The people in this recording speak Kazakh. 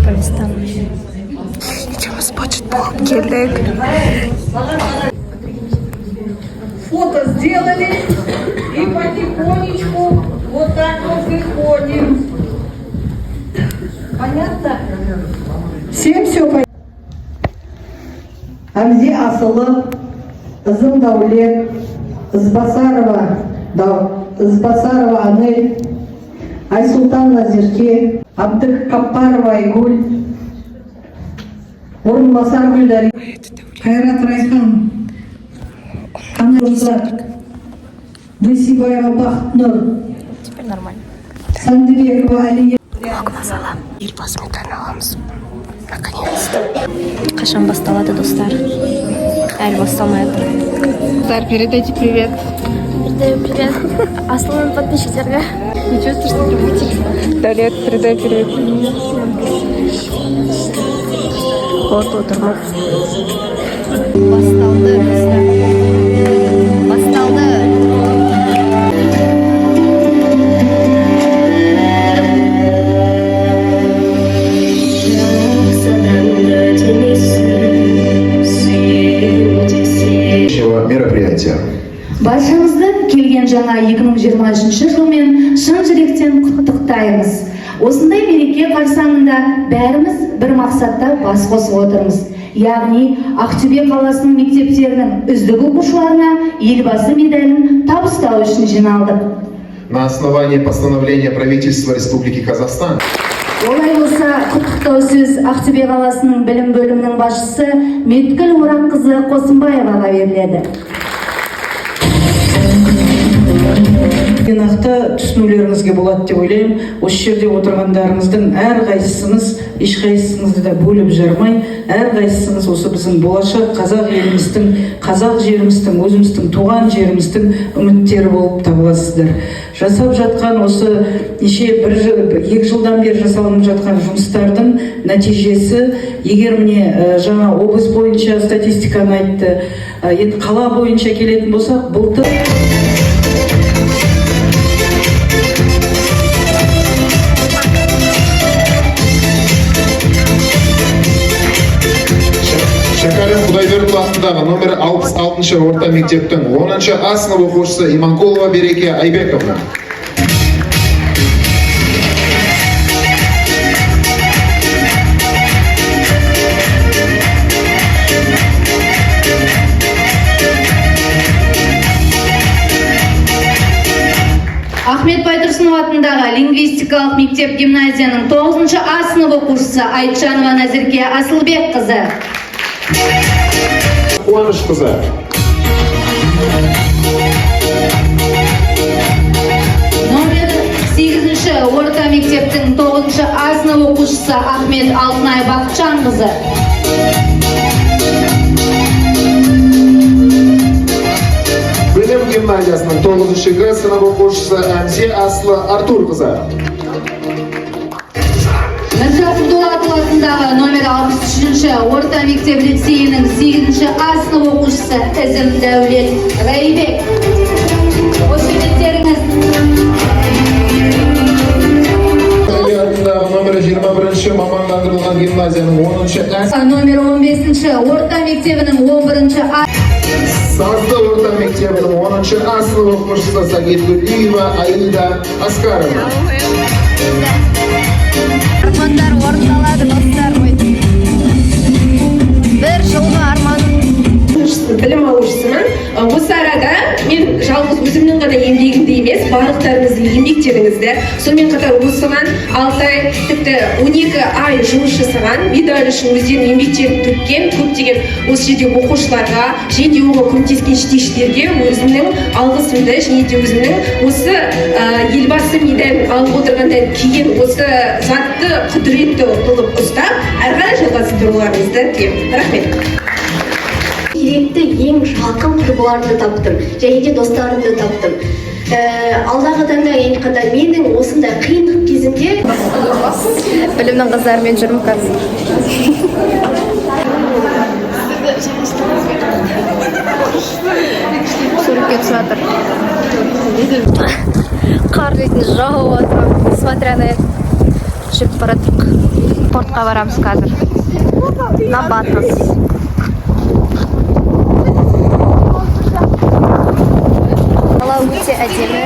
По местам. Екеуміз быт болып келдік. Фото сделали и потихонечку вот так вот выходим. Понятно? Всем все понятно? Әмзе Асылы, Ызым Даулет, Ізбасарова, Ізбасарова Анель, Айсултан Назерке, Абдықаппарова Айгүл, Орынбасар Гүлдари, Қайрат Райхан, Қанат Дүйсебаева Бақытнұр, Теперь нормально. Сандыбекова Алия. Елбасы медалін аламыз. Наконец-то. Қашан басталады, достар? Әлі басталмай жатыр. Достар, передайте привет. Передаю привет Асылның подписчиктерге. Не чувствуешь, что ты мультик? Далет, передай привет. Вот отырмыз. Басталды, достар. Басталды. Мероприятия. Баршаңызды келген жаңа 2023 жылмен шын жүректен құттықтаймыз. Осындай мереке қарсаңында бәріміз бір мақсатта бас қосып отырмыз. Яғни Ақтөбе қаласының мектептерінің үздік оқушыларына Елбасы медалін табыстау үшін жиналдық. На основании постановления правительства Республики Казахстан Олай болса, құттықтау сөз Ақтөбе қаласының білім бөлімінің басшысы Меткіл Ораққызы Қосымбаеваға беріледі. Нақты түсінулеріңізге болады деп ойлаймын. Осы жерде отырғандарыңыздың әрқайсысыңыз, ешқайсысыңызды да бөліп жармай, әрқайсысыңыз осы біздің болашақ қазақ еліміздің, қазақ жеріміздің, өзіміздің туған жеріміздің үміттері болып табыласыздар. Жасап жатқан осы неше бір жыл, 2 жылдан бері жасалынып жатқан жұмыстардың нәтижесі, егер міне жаңа облыс бойынша статистиканы айтты, енді қала бойынша келетін болсақ, былтыр Шәкәрім Құдайбердіұлы атындағы номер 66 орта мектептің 10 А сынып оқушысы Иманқұлова Береке Айбековна. Ахмет Байтұрсынов атындағы лингвистикалық мектеп гимназияның 9 А сынып оқушысы Айтжанова Назерке Асылбекқызы. Қуанышқызы. Номер 8 орта мектептің 9 А сынып оқушысы Ахмет Алтынай Бақытжанқызы. Білім гимназиясының 9 Г сынып оқушысы Әмзе Асылы Артурқызы. Міржақып Дулатұлы атындағы номер 63 орта мектеп лицейінің 8 А сынып оқушысы Ізім Дәулет Райбек. Қошеметтеріңіз. Атындағы номер 21 мамандандырылған гимназияның 10 Ә Номер 15 орта мектебінің 11 А Сазды орта мектебінің 10 А сынып оқушысы Сагитгулиева Аида Аскаровна. Армандар орындалады, достар. Ой. Бір жылғы арманым. Білім алушысымын. Осы арада мен жалғыз өзімнің ғана еңбегімді емес, барлықтарыңыздың еңбектеріңізді, сонымен қатар осыған 6 ай, тіпті 12 ай жұмыс жасаған, медаль үшін өздерінің еңбектерін төккен көптеген осы жерде оқушыларға және де оған көмектескен жетекшілерге өзімнің алғысымды және де өзімнің осы Елбасы медалін алып отырғаннан кейін осы затты құдіретті қылып ұстап, әрі қарай жалғастыруларыңызды тілеймін. Рахмет. Керекті ең жақын құрбыларымды таптым және де достарымды таптым. Алдағы таңда айтқанда, менің осындай қиындық кезімде Білімнің қыздарымен жүрмін қазір. Суретке түсіп жатыр. Қар дейтін жауып жатыр. Несмотря на это, жүріп бара жатырмық. Портқа барамыз қазір. На батыс. Дала өте әдемі.